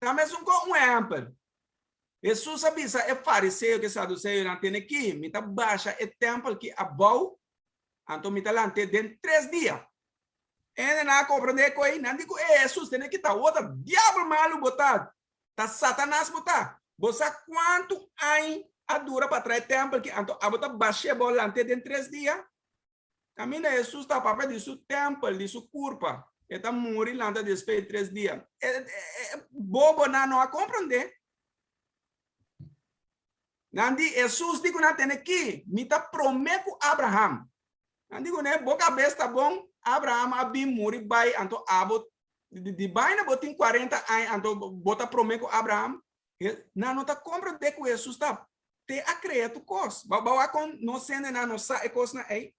Ta mesun ku un ehèmpel. Hesus a bisa e fariseo ku e saduseonan, Tene ki, mi ta basha e tèmpel ki abou, anto mi ta lant'é den tres dia. Hende nan a komprendé ku ei, nan di ku e Hesus, Tene ki ta wou ta diabel malu bo ta, ta Satanas bo ta. Bo sa kuantu añ a dura pa traha e tèmpel ki, anto abo ta bash'é abou lant'é den tres dia? Kaminda Hesus ta papia di su tèmpel, di su kurpa, e ta muri lanta despues di tres dia. E bobonan no a komprondé. Nan di, Hesus di ku nan tene ki, Mi ta promé ku Abraham. Nan di kuné, Bo kabes ta bon, Abraham a bin muri bai, anto abo di baina bo tin kuarenta aña, anto bo ta promé ku Abraham? Nan no ta komprondé ku Hesus ta Te a krea tur kos. Bo wak kon nos hendenan no sa e kosnan ei?